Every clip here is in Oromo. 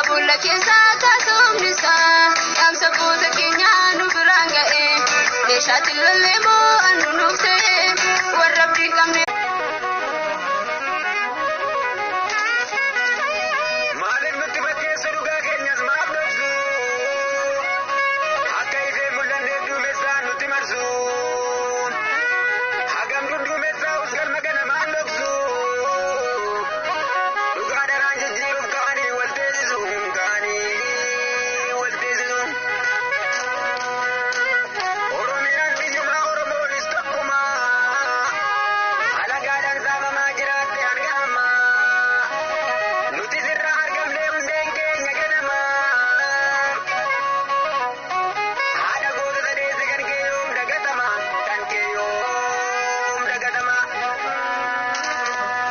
Fuula keessaa kaasumni isaa dhaamsa goota keenyaa nu biraan ga'e. Meeshaatti lollee moo annu nuuf ta'e warra abdii qabne. Maaliif nutti fakkeessu dhugaa keenyas maaf dhoksu? Akka ifee mul'anneef duumessaan nutti marsu. Hagam duduumessaa'us galma ganamaan dhoksu. Dhugaa daraan jijjiiruuf ka'anii wal teessisu. Ka'anii wal teessisu. Oromiyaan biyyumaa Oromoonis tokkuma. Alagaadhaan saamamaa jiraatte hanga ammaa. Nuti sirraa argamnee hundeen keenya ganama. Haadha goota sadeessi kan kee yoom dagatama? Kan kee yoom dagatama?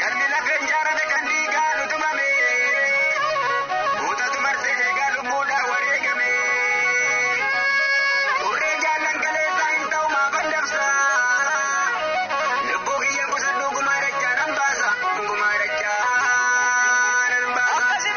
Galmi lafa hin ijaarame kan diigaa nu tumame. Gootatu marsee eegaa lubbuudhaan wareegame. Turreen jaallan kaleessaa hin ta'u maafan dabsa. Lubbuu kiyya qusadhu gumaa dachaa nan baasa. Gumaa dachaa nan baasa.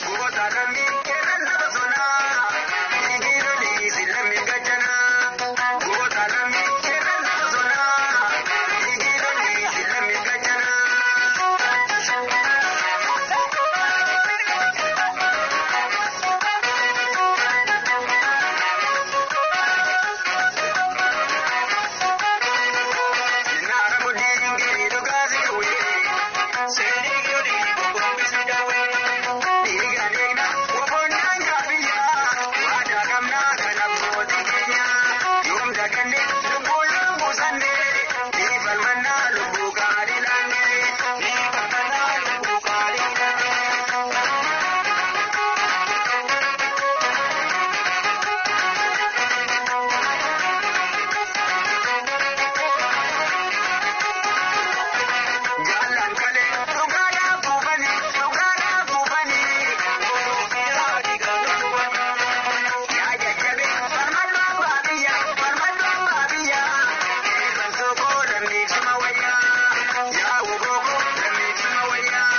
Goota lammii qeerransa bosonaa. Dhiigni si lammii gachanaa. Goota lammii qeerransa bosonaa. Dhiigni si lammii gachanaa. Naara mudhiin gadi dhugaa si dhawwee. Seenii gadi bobbisi dhawwee. Dhiiga deegna boqonnaan gaafiyyaa. Waadaa qabnaa kan abbootii keenya. Yoom daganne lubbuu lubbuu sannee. Ni falmannaa lubbuu gaarii laannee. Ni falmannaa lubbuu gaarii laannee. Jaallan kalee dhugaadhaa buufanii dhugaadhaa buufanii. Yaa jajjabe falmadhu abbaa biyya falmadhu abbaa biyya. Qeerransa sookoo lammiif suma wayyaa. Yaa ugoogoo lammiif suma wayyaa.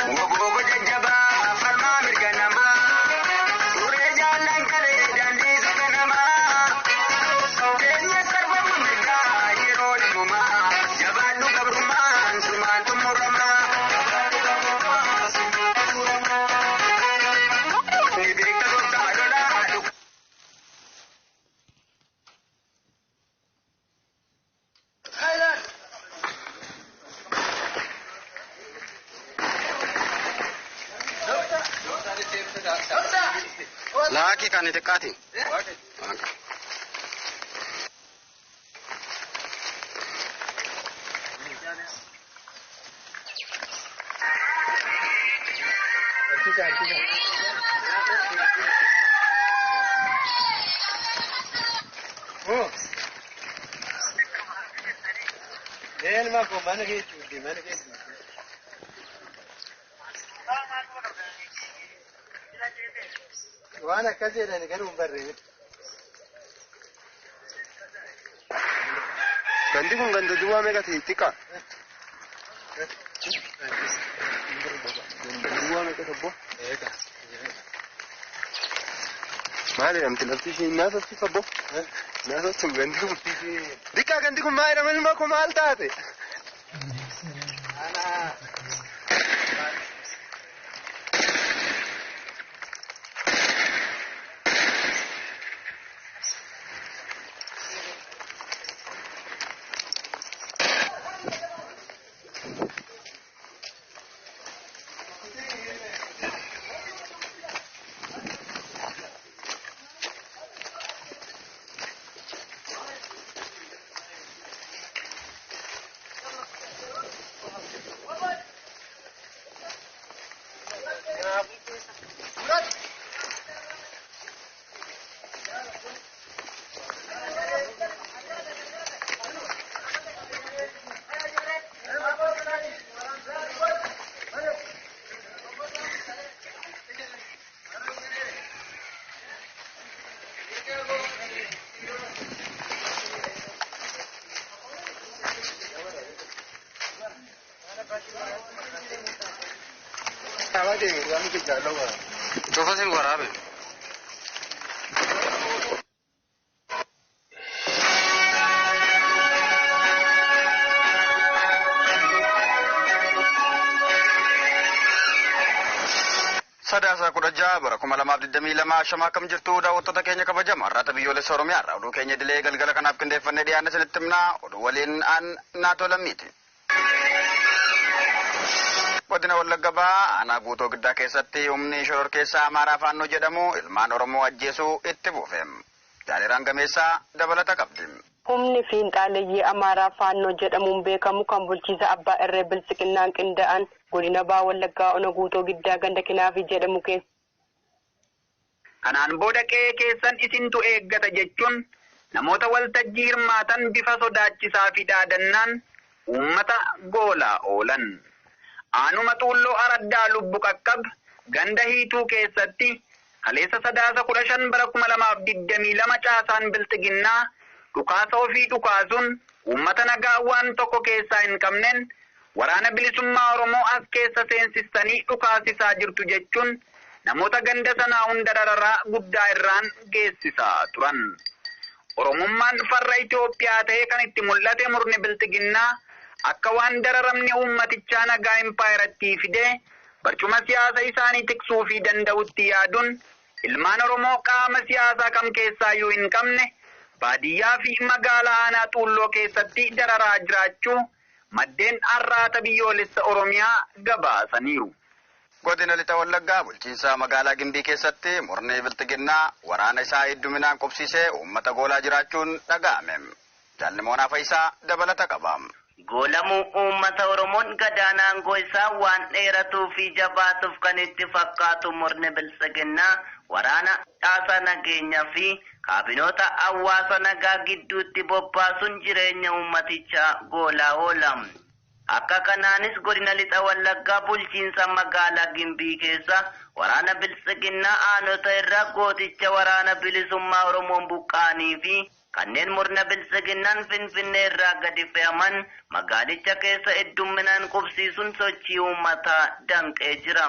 Gogogo jajjabaa falmaa mirga namaa. Turee jaallan kalee daandii saka namaa. Keenya sarbamu mirgaa yeroo dhimumaa. Jabaadhu gabrummaan sumaan xumuramaa. Ni beekta gooftaa lolaa dhugaa. Laaki kan xiqqaati. Waaqa. Elma koo mana kee cuudde mana kee cuudde. Waan akkas jedhan garuu hin barree. Gandi kun ganda duwwaa meeqa ta'e xiqqaa? Ganda duwwaa meeqa tabbo? Maal jedhamti lafti ishee naasofti tabbo? Naasofti gandi kun. Xiqqaa gandi kun maal jedhama ilma koo maal taate? Cufa sin waraabe. Sadaasa 16 bara 2022, shamaa akkam jirtu daawwattoota keenya kabajama? Har'aata biyyoolessa Oromiyaa irraa oduu keenya idilee galgala kanaaf qindeeffannee dhiyaanne isinitti himnaa. Oduu waliin aan naatoo lammiiti. Godina Wallagga Bahaa aanaa Guutoo Giddaa keessatti humni shororkeessaa Amaaraa Faannoo jedhamu ilmaan Oromoo ajjeesuu itti fufe. Jaaleeraan Gameessaa dabalata qabdi. Humni fiinxaaleeyyii Amaaraa Faannoo jedhamuun beekamu kan bulchiisa abbaa irree biltsiqinnaan qindaa'an godina Bahaa Wallaggaa ona Guutoo Giddaa ganda Kinaafii jedhamu keessa. Kanaan booda qe'ee keessan isintu eeggata jechuun namoota waltajjii hirmaatan bifa sodaachisaa fi dhaadannaan uummata goolaa oolan. Aanuma Xuulloo araddaa Lubbu Qaqqab ganda Hiituu keessatti kaleessa Sadaasa 15 bara 2022 caasaan bilxiginnaa dhukaasa ofii dhukaasuun uummata nagaa waan tokko keessaa hin qabneen waraana bilisummaa Oromoo as keessa seensistanii dhukaasisaa jirtu jechuun namoota ganda sanaa hunda dararaa guddaa irraan geessisaa turan. Oromummaan farra Itoophiyaa ta'e kan itti mul'ate murni bilxiginnaa akka waan dararamni uummatichaa nagaa impaayirattii fidee barcuma siyaasa isaanii tiksuu fi danda'utti yaaduun ilmaan Oromoo qaama siyaasaa kam keessaayyuu hin qabne baadiyyaa fi magaalaa aanaa Xuulloo keessatti dararaa jiraachuu maddeen Arraata Biyyoolessa Oromiyaa gabaasaniiru. Godina Lixa Wallaggaa bulchiinsa magaalaa Gimbii keessatti murni bilxiginnaa waraana isaa hedduminaan qubsiisee uummata goolaa jiraachuun dhaga'ame. Jaalli Faayisaa dabalata qaba. Goolamuu uummata Oromoon gadaan aangoo isaa waan dheeratuu fi jabaatuuf kan itti fakkaatu murni biltsiginnaa waraana caasaa nageenyaa fi kaabinoota hawaasa nagaa gidduutti bobbaasuun jireenya uummatichaa goolaa oola. Akka kanaanis godina Lixa Wallaggaa bulchiinsa magaalaa Gimbii keessa waraana biltsiginnaa aanota irraa gooticha waraana bilisummaa Oromoon buqqaanii fi kanneen murna biltsiginnaan Finfinnee irraa gadi fe'aman magaalicha keessa heddumminaan qubsiisuun sochii uummataa danqee jira.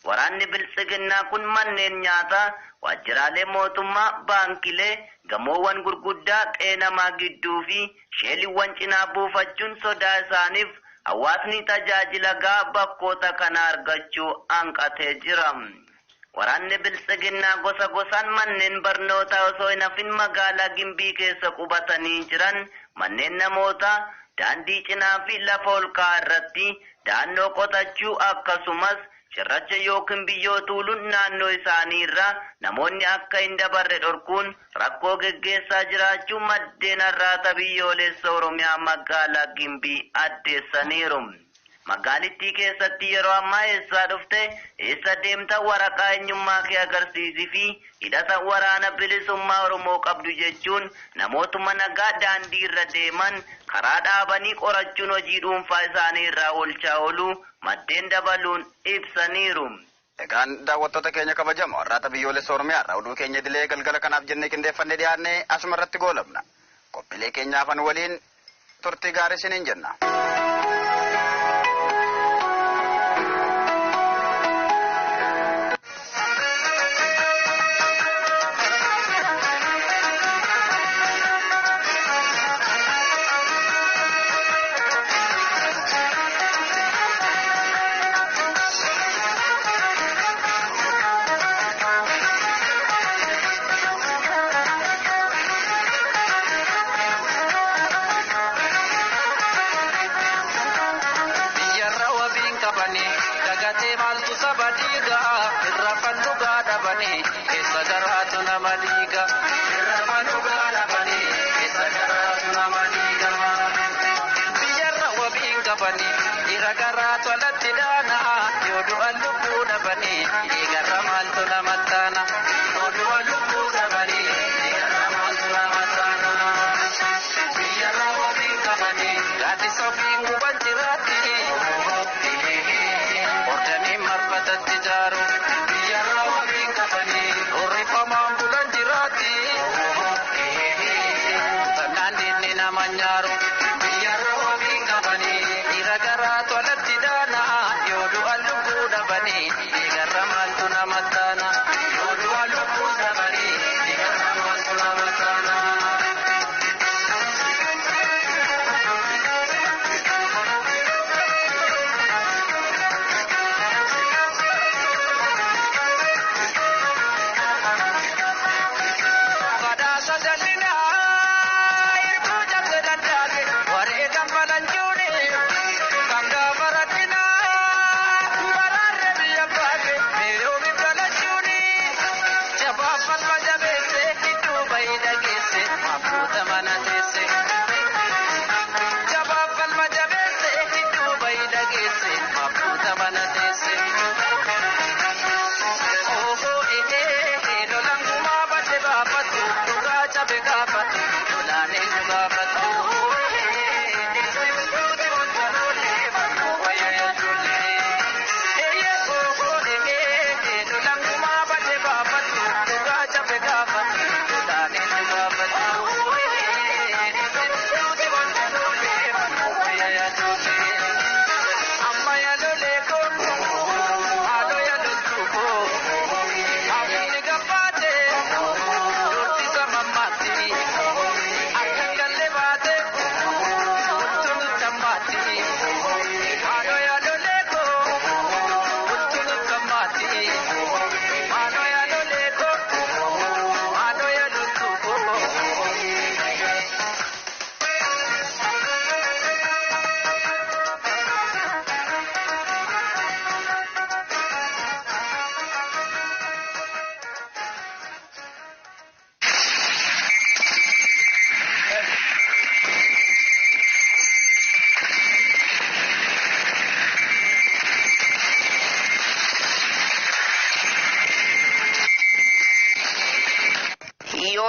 Waraanni biltsiginnaa kun manneen nyaataa, waajjiraalee mootummaa, baankilee, gamoowwan gurguddaa qe'ee gidduu fi sheeliiwwan cinaa buufachuun sodaa isaaniif hawaasni tajaajila gahaa bakkoota kana argachuu hanqatee jira. Waraanni biltsiginnaa gosa gosaan manneen barnootaa osoo hin hafin magaalaa Gimbii keessa qubatanii jiran manneen namootaa daandii cinaa fi lafa ol ka'aa irratti da'annoo qotachuu akkasumas cirracha yookiin biyyoo tuuluun naannoo isaanii irraa namoonni akka hin dabarre dhorkuun rakkoo geggeessaa jiraachuu maddeen Arraata Biyyoolessa Oromiyaa magaalaa Gimbii addeessaniiru. Magaalittii keessatti yeroo ammaa eessaa dhufte, eessa deemta, waraqaa eenyummaa kee agarsiisii fi hidhata waraana bilisummaa Oromoo qabdu jechuun namootuma nagaa daandii irra deeman karaa dhaabanii qorachuun hojii dhuunfaa isaanii irraa oolchaa oolu maddeen dabaluun ibsaniiru. Egaan daawwattoota keenya kabajamoo, Arraata Biyyoolessa Oromiyaa irraa oduu keenya idilee galgala kanaaf jennee qindeeffannee dhiyaanne asuma irratti goolabna. Qophiilee keenyaafan waliin turtii gaarii isiniin jenna. Biyyarra wabiin qabanii dagatee maaltu saba dhiiga? Irra fannugaa dhabanii keessa garaatu nama dhiiga. Irra fannugaa dhabanii keessa garaatu nama dhiiga. Biyyarra wabiin qabanii dhiira garaatu alatti daana. Yoo du'an lubbuu dhabanii dhiigarra maaltu nama taana? Yoo du'an lubbuu dhabanii dhiigarra maaltu nama taana? Biyyarra wabiin qabanii gaaddisa ofiin guban jiraatti. Ordanii marfatatti jaaru biyyarra wabiin qabanii horrifamaan bulan jiraatti. Tannaan diinni nama nyaaru biyyarra wabiin qabanii dhiira garaatu alatti.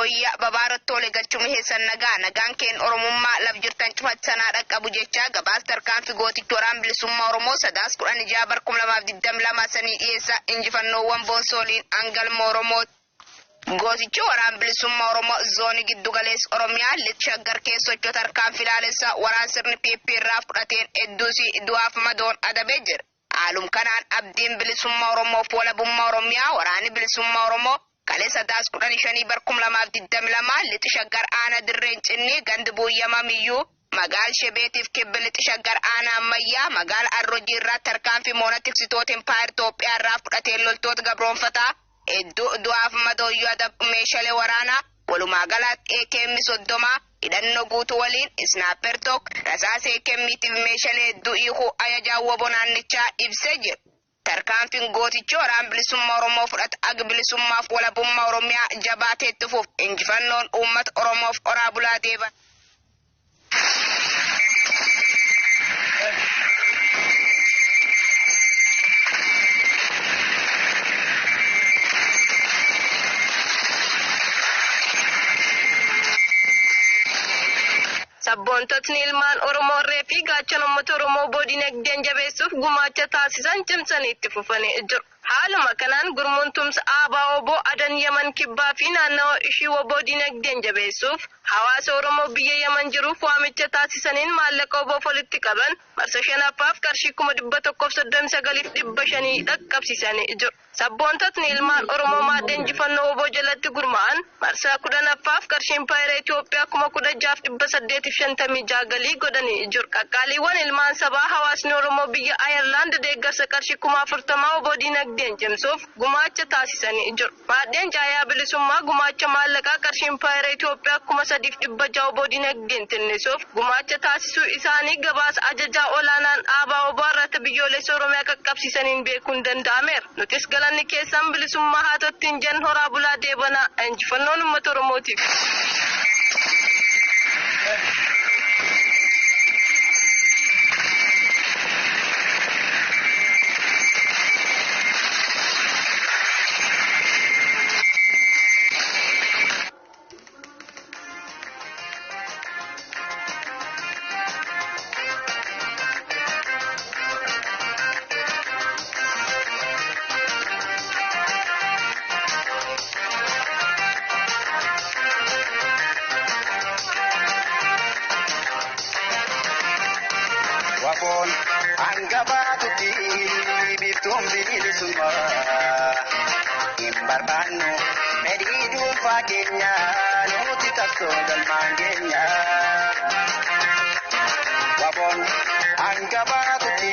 Yooyyaa babaarottoolee galchuma heessan nagaa nagaan keen Oromummaa laf jirtan cufatsanaa dhaqqabu jechaa gabaas tarkaanfii gootichi waraan bilisummaa Oromoo sadaas 16 bar 2022 sanii dhiyeessa injifannoowwan boonsooliin hangalma Oromoo. Gootichi waraan bilisummaa Oromoo zoonii giddu galeessa Oromiyaa lixa shaggar keessa socho'u tarkaanfii laalessaa waraan sirni PP irraa fudhateen hedduusii du'aaf madoon adabee jira. Haalum kanaan abdiin bilisummaa Oromoof walabummaa Oromiyaa waraanni bilisummaa Oromoo kalee sadaas 15 bar 2022 lixa shaggar aanaa dirreen cinnii gandi buuyyama miyyuu magaal shebeetiif kibba lixa shaggar aanaa ammayyaa magaala arrojii irraa tarkaanfii moona tiksitoota impaayar Itoophiyaa irraa fudhateen loltoota gabroonfataa hedduu du'aaf madooyyuu adab meeshaalee waraanaa walumaa galaatti AKM 30 hidhannoo guutuu waliin isnaaper tokko rasaasa AKM'tiif meeshaalee hedduu hiikuu ajajaa woboo naannichaa ibsee jira. Tarkaanfiin gootichi waraan bilisummaa Oromoo fudhata ag bilisummaaf walabummaa Oromiyaa jabaatee itti fuuf injifannoon uummata Oromoof oraa bulaa deeban. Sabboontotni ilmaan Oromoo irree fi gaachana uummata Oromoo dinagdeen jabeessuuf gumaacha taasisan cimsanii itti fufanii jiru. Haaluma kanaan gurmuun tumsa Aabaa Oboo Adan Yaman Kibbaa fi naannawa ishii Oboo dinagdeen jabeessuuf hawaasa Oromoo biyya Yaman jiruuf waamicha taasisaniin maallaqa Oboof walitti qaban marsa shanaffaaf qarshii 139,500 dhaqqabsiisanii jiru. Sabboontotni ilmaan Oromoo maaddeen injifannoo Oboo jalatti gurmaa'an marsaa kudhanaffaaf qarshii impaayera Itoophiyaa 16,856 galii godhanii jiru. Qaqqaaliiwwan ilmaan sabaa hawaasni Oromoo biyya Ayerlaand deeggarsa qarshii 40,000 Oboo dinagdeen cimsuuf gumaacha taasisanii jiru. Maaddeen caayaa bilisummaa gumaacha maallaqaa qarshii impaayera Itoophiyaa 3,600 Oboo dinagdeen tinnisuuf gumaacha taasisuu isaanii gabaasa ajajaa olaanaan dhaabaa Oboo irratti biyyoolessa Oromiyaa qaqqabsiisaniin beekuun danda'ameera. Nutis galanni keessan bilisummaa haa ta'uttiin jen horaa bulaa deebanaa injifannoon uummata Oromootiif. Waboon hanga baatutti biiftuun bilisummaa hin barbaannu fedhii dhuunfaa keenya nuti qabsoo galmaan keenya. Waboon hanga baatutti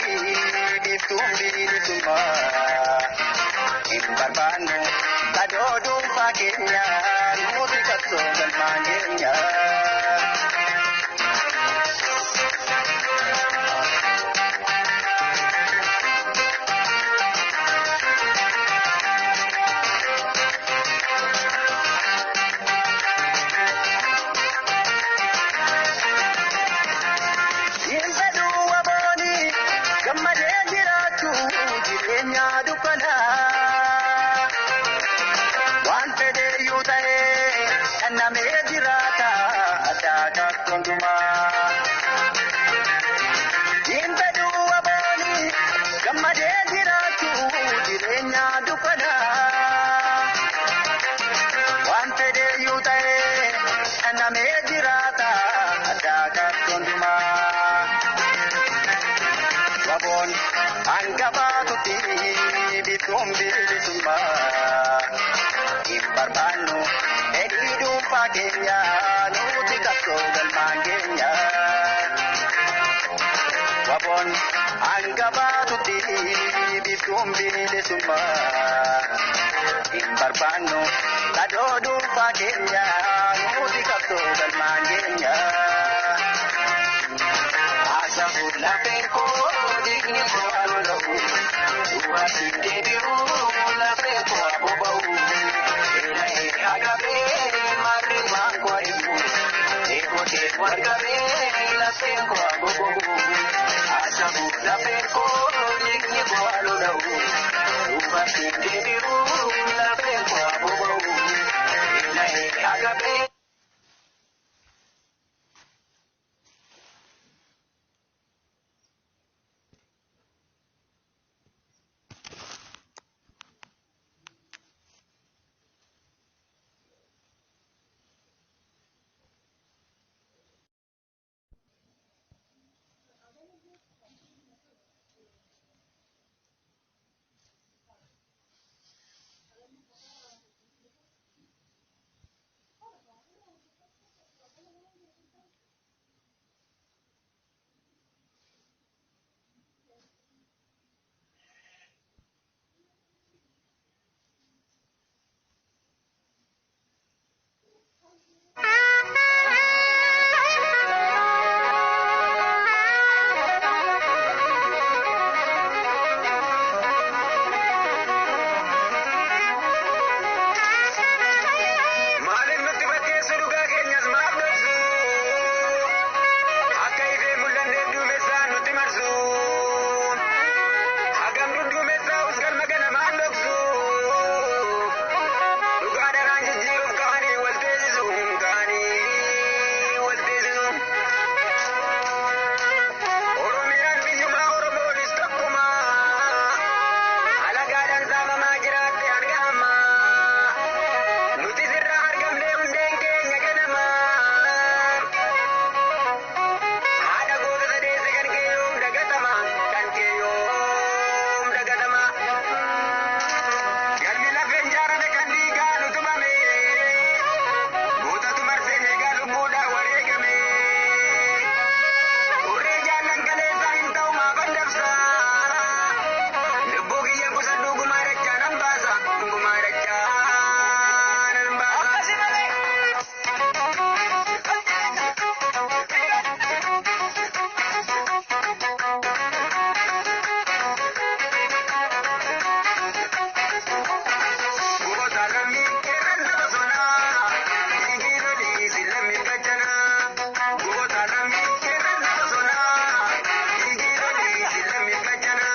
biiftuun bilisummaa hin barbaannu kadoo dhuunfaa keenya nuti qabsoo galmaan keenya. Gammadee jiraachuu jireenya dukkanaa. Waan fedheeyyuu ta'ee dhandhamee jiraata addaa kakkondumaa. Hin fedhuu wabooni gammadee jiraachuu jireenya dukkanaa. Waan fedheeyyuu ta'ee dhandhamee jiraata addaa kakkondumaa. Waboon hanga baatutti biiftuun bilisummaa hin barbaannu fedhii dhuunfaa keenya nuti qabsoo galmaan keenya. Waboon hanga baatutti biiftuun bilisummaa hin barbaannu kadoo dhuunfaa keenya nuti qabsoo galmaan keenya. Ashabu lafeen koo dhiigni koo lola'u duubatti deebi'u lafeen koo boba'u eela'ee agabee marri waan koo himu eegotee wargabee lafeen koo boba'u ashabu lafeen koo dhiigni koo lola'u duubatti deebi'u lafeen koo boba'u eela'ee. Dhagabee. Maaliif nutti fakkeessu dhugaa keenyas maaf dhoksu? Akka ifee mul'anneef duumessaa nutti marsu. Hagam dudduumessaa us galma ganamaan dhoksu. Dhugaa dharaan jijjiiruuf ka'anii wal teessisu. Ka'anii wal teessisu. Oromiyaan biyyumaa Oromoonis tokkuma. Alagaadhaan saamamaa jiraatte hanga ammaa. Nuti sirraa argamnee hundeen keenya ganama. Haadha goota sadeessa kan kee yoom dagatama? Kan kee yoom dagatama? Galmi lafeen jaarame kan dhiigaan utubame. Gootatu marsee eegaa lubbuudhaan wareegame. Urree jaallan kaleessaa hin ta'u maafan dabsa. Lubbuu kiyya kuusadhu gumaa dachaa nan baasa. Gumaa dachaa nan baasa. Goota lammii qeerransa bosonaa, dhiigii lolii si lammii gachanaa. Goota lammii qeerransa bosonaa, dhiigii lolii si lammii gachanaa.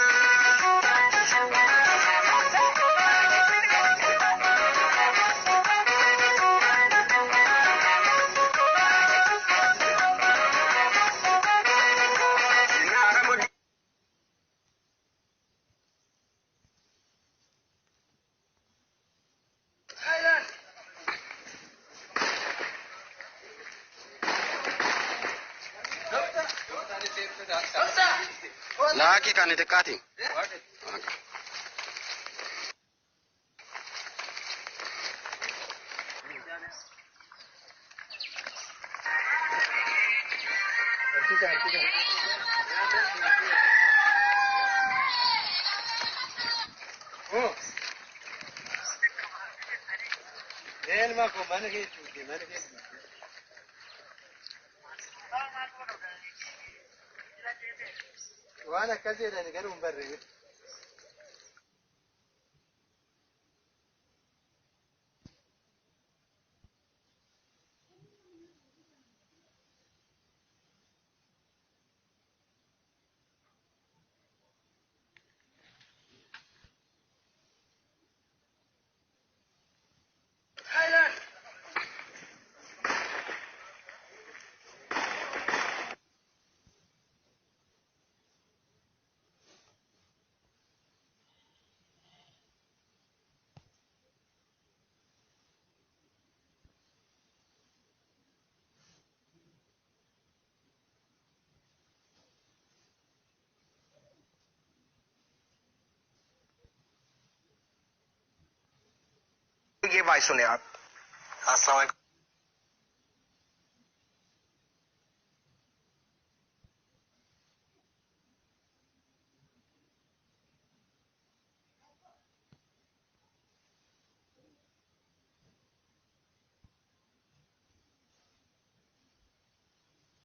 Naara mudhi. Laakii kan xiqqaati. Harkisa harkisa. Oh. Elma koo mana kee cuute mana kee cuute. Waan akkas jedhani garuu hin barre. ये वॉइस सुने आप। अस्सलाम।